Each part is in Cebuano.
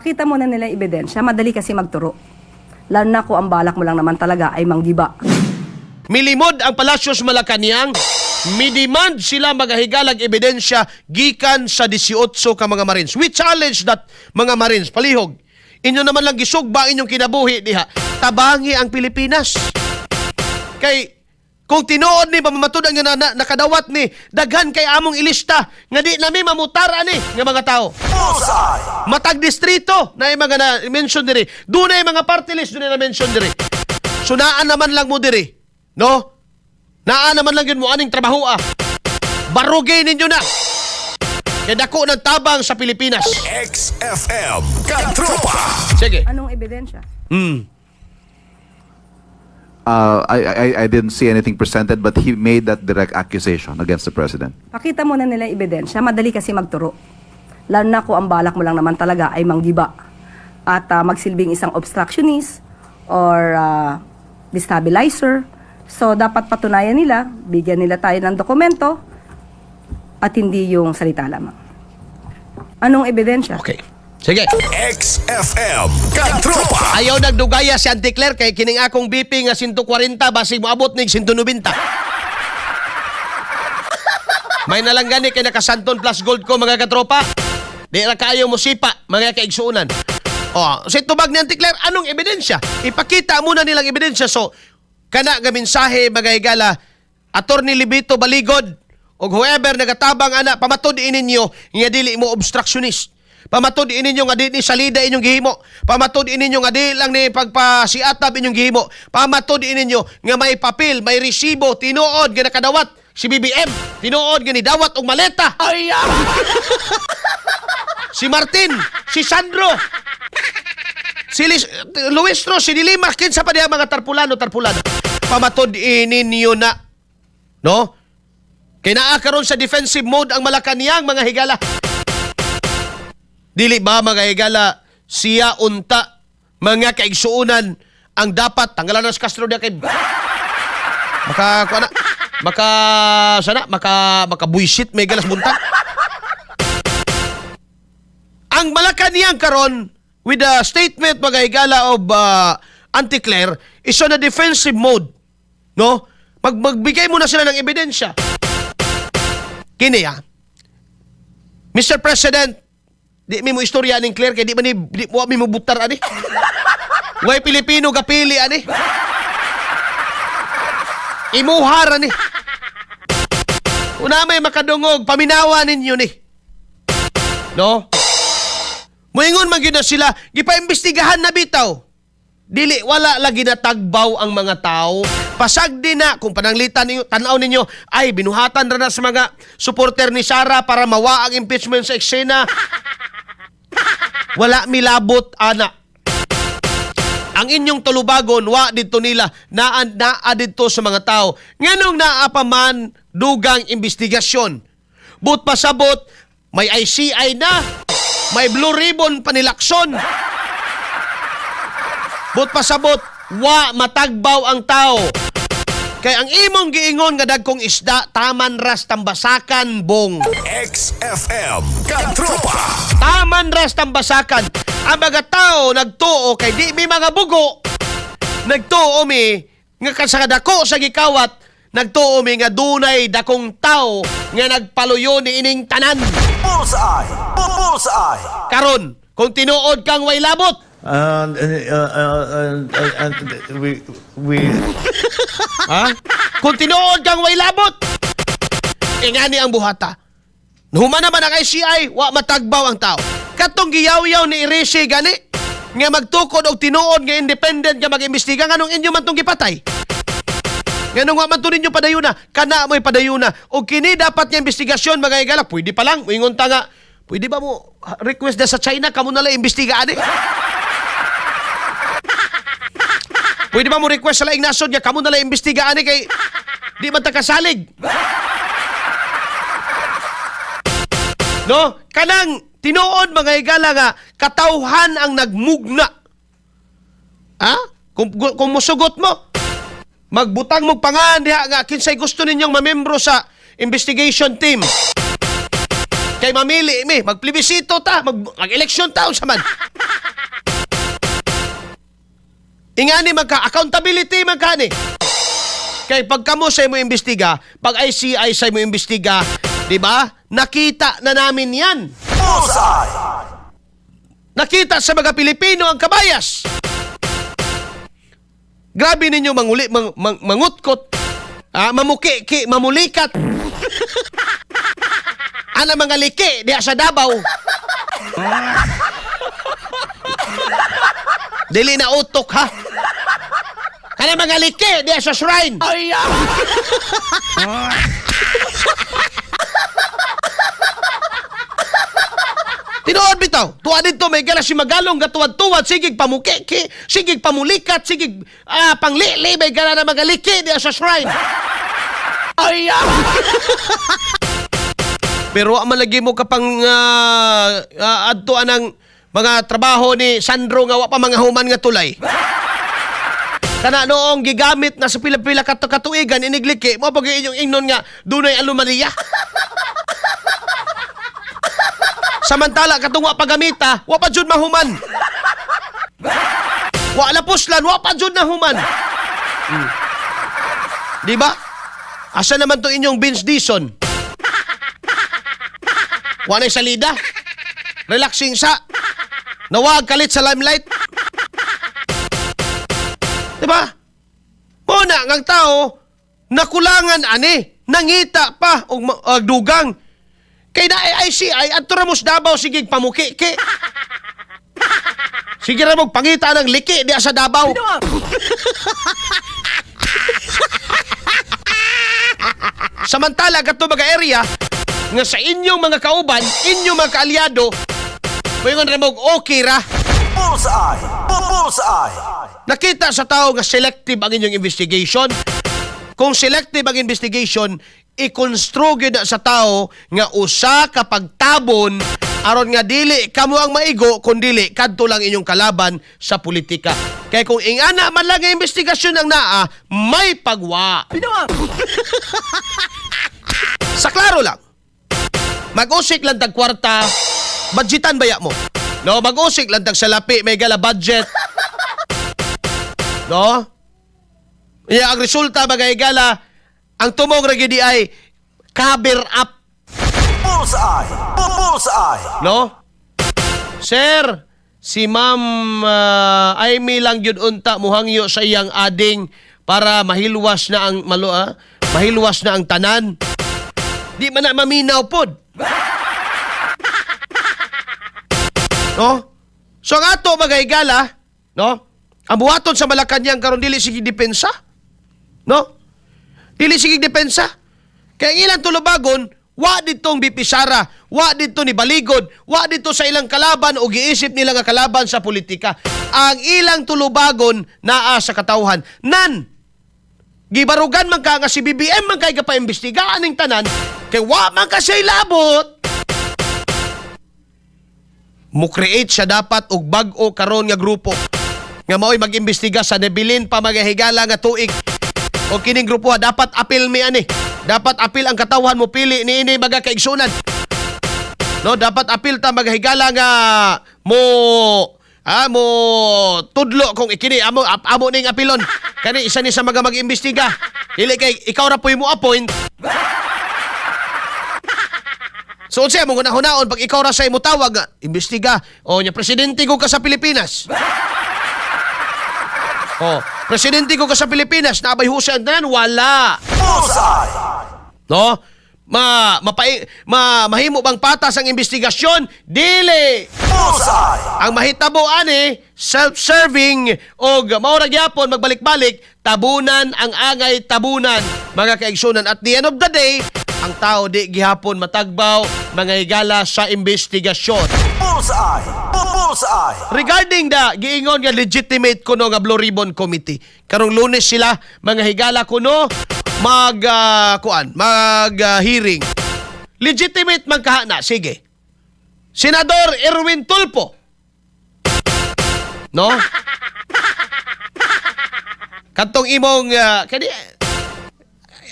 Kita mo na nila ebidensya, madali kasi magturo. Lalo na kung ang balak mo lang naman talaga ay manggiba. Milimod ang Palacios Malacanang, midemand sila magahigalag ebidensya gikan sa 18 ka mga Marines. We challenge that mga Marines, palihog. Inyo naman lang gisugba ang inyong kinabuhi diha. Tabangi ang Pilipinas. Kay kung tinuod ni pamamatud ang nga nakadawat ni daghan kay among ilista nga di nami mamutar ani nga mga tao. Bullseye! Matag distrito na yung mga na mention diri. Doon na yung mga party list doon na mention diri. So naan naman lang mo diri. No? Naa naman lang yun mo aning trabaho ah. Barugay ninyo na. Kaya dako ng tabang sa Pilipinas. XFM. Katropa! Sige. Anong ebidensya? I didn't see anything presented, but he made that direct accusation against the president. Pakita mo na nila ebidensya, madali kasi magturo. Lalo na kung ang balak mo lang naman talaga ay manggiba at magsilbing isang obstructionist or destabilizer. So, dapat patunayan nila, bigyan nila tayo ng dokumento at hindi yung salita lamang. Anong ebidensya? Okay. Sige. XFM. Katropa! Ayaw nagdugaya si Auntie Claire kay kining akong BP nga 140 basig moabot nig 190. May nalang gani kay nakasanton plus gold ko, mga katropa. Di ra kaayo mo sipa mga kaigsuonan. Oh, sa tubag ni Auntie Claire, anong ebidensya? Ipakita muna nilang ebidensya. So, kana nga mensahe, mga higala, Attorney Levito Baligod og whoever nagatabang ana, pamatud ninyo nga dili mo obstructionist. Pamatud ninyo nga di ni salida inyong gihimo. Pamatud ninyo nga di lang ni pagpasiatab inyong gihimo. Pamatud ninyo nga may papel, may resibo, tinuod nga nakadawat si BBM, tinuod nga nidawat og maleta. Ay! Si Martin, si Sandro, si Luistro, si Dilima, kinsa pa diha mga tarpulano, tarpulano. Pamatud ninyo na. No? Kay naa karon sa defensive mode ang Malacanang, mga higala. Dili ba, mga higala, siya unta, mga kaigsuunan, ang dapat tanggalan ng Castro diya kay maka kuana maka sana maka makabuisit may galas buntag. Ang Malacanang karon with the statement, mga higala, of Auntie Claire is on a defensive mode. No? Magbigay muna sila ng ebidensya. Kini ah. Mr. President, di mi mo istorya ning Claire kay di man ni di mo mi mo butar ani. Way Pilipino gapili ani. Imuhar ani. Una may makadungog, paminawa ninyo ni. No? Moingon man gyud na sila, gipaimbestigahan na bitaw. Dili wala lagi natagbaw ang mga tao. Pasag din na kung pananglitan ninyo, tan-aw ninyo ay binuhatan ra na sa mga supporter ni Sara para mawa ang impeachment sa eksena. Wala milabot ana. Ang inyong tulubagon wa didto nila, naa naa didto sa mga tao. Nganong naa pa man dugang investigasyon? But pasabot may ICI na, may blue ribbon pa ni Lacson. But pasabot wa matagbaw ang tao. Kay ang imong giingon nga dagkong isda, taman ras tambasakan, Bong. XFM. Katropa! Taman ras tambasakan. Ang mga tao nagtuo kay di mi mga bugo. Nagtuo mi nga kasakadako sa gikawat, nagtuo mi nga dunay dakong tao nga nagpaluyo ni ining tanan. Bullseye! Bullseye! Karon, kung tinuod kang way labot, And we ha? Kung tinuod kang way labot, ingani ang buhata. Human naman ang ICI, wa matagbaw ang tao. Katong giyaw-yaw ni Erice gani, nga magtukod og tinuod nga independent nga mag-imbestiga, nganong inyo man tong gipatay? Nganong wa man to ninyo padayuna? Kana mo'y padayuna. O kini dapat nga investigasyon, mga higala, pwede pa lang, moingon ta nga, pwede ba mo request na sa China, kamo na lang imbestigaan eh? Pwede ba mo request sa laing nasod nga kamo na lang imbestigaan eh kay di man ta kasalig? No? Kanang tinuod, mga higala, nga katawhan ang nagmugna. Ha? Kung musugot mo, magbutang mo pangan diha nga kinsay gusto ninyong mamembro sa investigation team. Kay mamili mi, magplebisito ta, mag-eleksyon ta unsa man. Ingani man ka, accountability man ka ni. Kay pag kamo sa imo imbestiga, pag ICI sa imo imbestiga, di ba? Nakita na namin 'yan. Bullseye! Nakita sa mga Pilipino ang kabayas. Grabe ninyo manguli, mangutkot, mamukiki, mamulikat. Ana mga liki diha sa Davao. Dili na utok ha. Kana mga liki diha sa shrine. Tinuod bitaw. Tuwa dito may gala si Magalong gatuwad-tuwad sigig pamukiki, sigig pamulikat, sigig panglili may gala na mga liki diha sa shrine. Pero wa man lagi mo kapang adto anang mga trabaho ni Sandro nga wa pa mga human nga tulay. Kana noong gigamit na sa pila-pila katuigan inigliki mo pag inyong ingnon nga dunay anomalya. Samantala katong wa pagamita, wa pa jud mahuman. Wa la puslan, wa pa jud nahuman. Di ba? Asa naman to inyong Vince Dison? Wa na'y salida. Relaxing sa. Nawag kalit sa limelight. Di ba? Muna ngang tao, nakulangan ani, nangita pa og dugang. Kay na ICI adto ra mo sa Davao sige pamukiki. Sige ra mo pangita ng liki diha sa Davao. Samantala kadto mga area nga sa inyong mga kauban, inyong mga kaalyado, moingon ra mo og okay ra. Bullseye! Bullseye! Nakita sa tao nga selective ang inyong investigation. Kung selective ang investigation, i-construe gyud na sa tao nga usa ka pagtabon aron nga dili kamo ang maigo kun dili kadto lang inyong kalaban sa politika. Kay kung ingana man lang ang investigasyon ang naa, may pagwa. Sa klaro lang, mag-usik lang tag kwarta, budgetan baya mo. No, mag-usik lang tag salapi, may gala budget. No? Iya, ang resulta mga higala, ang tumong ra gyud ay cover up, Bullseye! Bullseye! no? Sir, si Ma'am Amy lang gyud unta muhangyo sa iyang ading para mahilwas na ang mahilwas na ang tanan. Di man na maminaw pod. No? So ang ato mga higala, no? Ang buhaton sa Malacañang karon dili sige depensa. No? Dili sige depensa. Kaya ang ilang tulubagon, wa ditong VP Sara, wa dito ni Baligod, wa dito sa ilang kalaban o giisip nila nga kalaban sa politika. Ang ilang tulubagon naa sa katawhan. Nan, gibarugan man ka nga si BBM man kay gapaimbestigaan ning tanan, kay wa man ka siya'y labot. Mo-create siya dapat og bag-o karon nga grupo nga mao'y mag-imbestiga sa nebilin pa mga higala nga tuig. O kining grupo ha, dapat apil mi ani. Dapat apil ang katawhan mo pili ni ini mga kaigsunan. No, dapat apil ta mga higala nga mo mo tudlo kung ikini amo ning apilon. Kani isa ni sa mga mag-imbestiga. Dili kay ikaw ra po'y mo appoint. So unsa mo hunaon pag ikaw ra sa imo tawag, imbestiga. O nya presidente ko ka sa Pilipinas. O, presidente ko ka sa Pilipinas, naabay husay ang tanan, wala. Bullseye! No? Ma mapai ma mahimo bang patas ang investigasyon? Dili. Bullseye! Ang mahitabo ani self-serving og mao ra gyapon magbalik-balik tabunan ang angay tabunan mga kaigsunan. At the end of the day, ang tao di gihapon matagbaw mga higala sa investigasyon. Bullseye! Bullseye! Regarding the giingon nga legitimate kuno nga Blue Ribbon Committee. Karong Lunes sila mga higala kuno mag kuan, mag hearing. Legitimate man kahana, sige. Senador Erwin Tulfo. No? Katong imong kani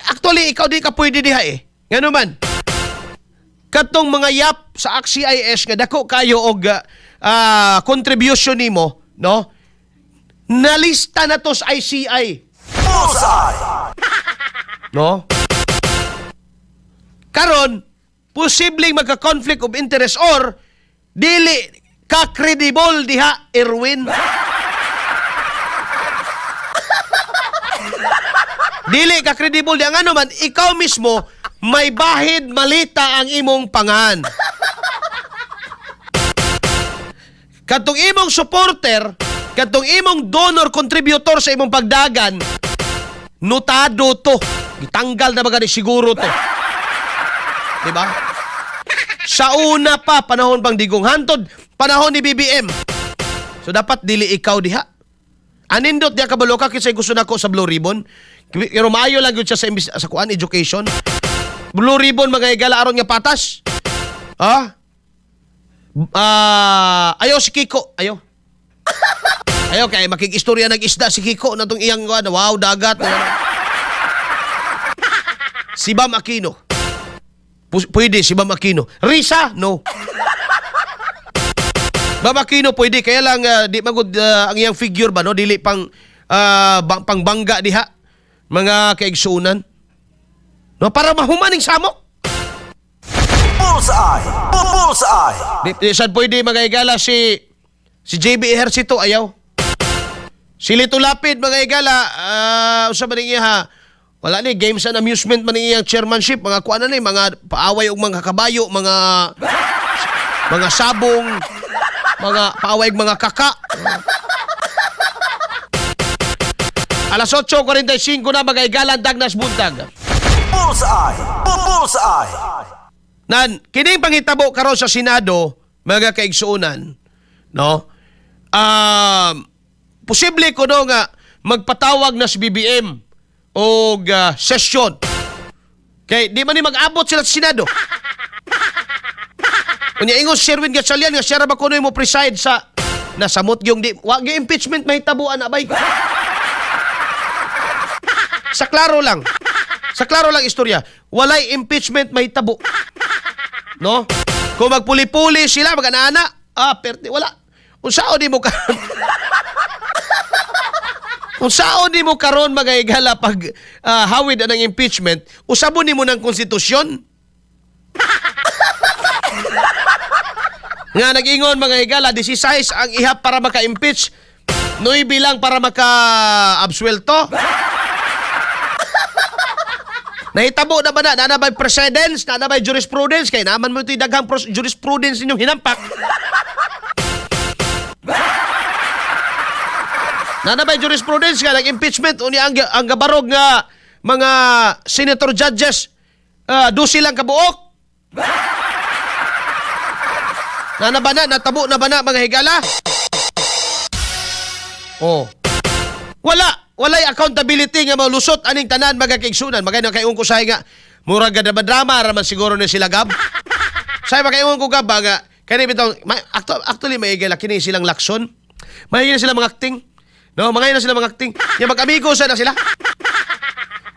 actually ikaw di ka pwede diha eh. Ngano man? Katong mga yap sa ACT-CIS nga dako kayo og contribution nimo, no? Nalista na to sa ICI. Bullseye! No? Karon, posibleng magka-conflict of interest or dili ka credible diha, Erwin. Dili ka credible diha, ngano man ikaw mismo may bahid malita ang imong pangan. Katong imong supporter, katong imong donor contributor sa imong pagdagan, notado to. Gitanggal na ba gani siguro to? Di ba? Sa una pa, panahon pang Digong hantod, panahon ni BBM. So dapat dili ikaw diha. Anindot diha kabalo ka kisay gusto nako sa Blue Ribbon. Pero maayo lang gyud siya sa kuan education. Blue Ribbon mga higala aron nga patas. Ha? Ah, ayaw si Kiko, ayaw. Ayaw kay makikistorya nag isda si Kiko na tong iyang kuan, wow dagat. Si Bam Aquino. Pwede si Bam Aquino. Risa? No. Bam Aquino pwede, kaya lang di magud ang iyang figure ba, no, dili pang pangbangga diha mga kaigsuonan. No, para mahuman ning samok. Bullseye! Bullseye! Di sad pwede mga higala si JB Ejercito, ayaw. Si Lito Lapid mga higala, usa man ning iya, wala ni games and amusement man ning iyang chairmanship, mga kuan na ni mga paaway og mga kabayo, mga sabong, mga paaway og mga kaka. Alas 8:45 na mga higala, Dagnas Buntag. Bullseye! Bullseye! Nan, kining pangitabo karon sa Senado, mga kaigsuonan, no? Posible kuno nga magpatawag na si BBM og session. Kay di man ni mag-abot sila sa Senado. Unya ingon si Sherwin Gatchalian nga siya ra ba kuno mo preside sa nasamot yung di wa gyud impeachment mahitabuan abay. Sa klaro lang. Sa klaro lang istorya, walay impeachment mahitabo. No? Kung magpuli-puli sila, mag-ana, perti, wala. Unsaon di mo karon? Unsaon di mo karon mga higala pag hawid ang impeachment, usabon nimo ng konstitusyon? Nga nag-ingon mga higala, 16 ang ihap para maka-impeach, 9 lang para maka-absuelto. Nahitabo na ba na? Na ba precedence? Na ba jurisprudence? Kaya naman mo ito'y daghang jurisprudence ninyong hinampak. Na ba jurisprudence nga nag-impeachment unya ang gabarog nga mga senator judges, 12 lang kabuok. Na ba na? Natabo na ba na mga higala? Oh. Wala. Walay accountability nga malusot aning tanan mga kaigsunan. Magay na kay ko say nga murag ga drama ra man siguro ni sila Gab. Say makaingon ko Gab ba nga kani bitong actually maigay kini silang lakson. Maigay sila mga acting. No, mga na sila mga acting. Nya mag-amigo sa na sila.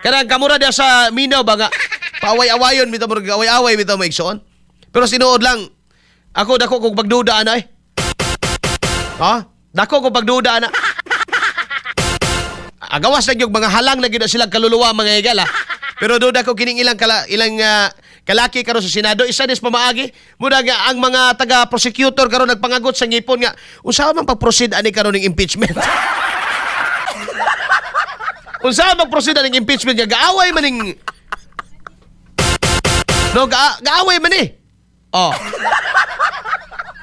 Kanang kamura diya sa Minaw ba nga paaway-awayon bitaw murag away-away bitaw maigsoon. Pero sinuod lang ako dako kog pagduda ana eh. Ha? Dako kog pagduda ana. Agawas na gyud mga halang na gyud na silang kaluluwa mga higala. Pero duda ko kining ilang ilang kalaki karon sa Senado isa dis pamaagi muna nga ang mga taga prosecutor karon nagpangagot sa ngipon nga unsa man pag-proceed ani karon ning impeachment. Unsa man pag-proceed ani impeachment nga gaaway man ning no gaaway man ni. Oh.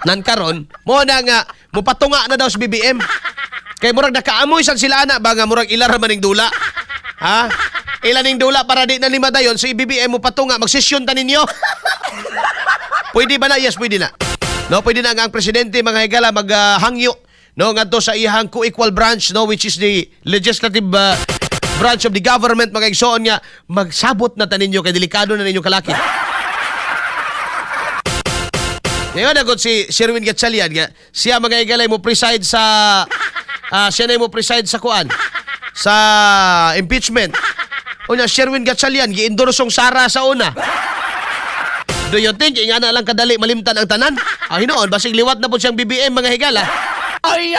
Nan karon mo na nga mupatunga na daw si BBM. Kay murag nakaamoy sad sila ana ba nga murag ila ra man ning dula. Ha? Ila ning dula para di na ni madayon si BBM mo patunga magsesyon ta ninyo. Pwede ba na? Yes, pwede na. No, pwede na nga ang presidente mga higala maghangyo no ngadto sa iyang co-equal branch, no, which is the legislative branch of the government mga igsoon nga magsabot na ta ninyo kay delikado na ninyo kalaki. Ngayon agad si Sherwin Gatchalian nga siya mga higala mo preside sa siya na mo preside sa kuan sa impeachment. Unya Sherwin Gatchalian gi-endorsong Sara sa una. Do you think ingana lang kadali malimtan ang tanan? Ah, hinoon basig liwat na po siyang BBM mga higala. Ay!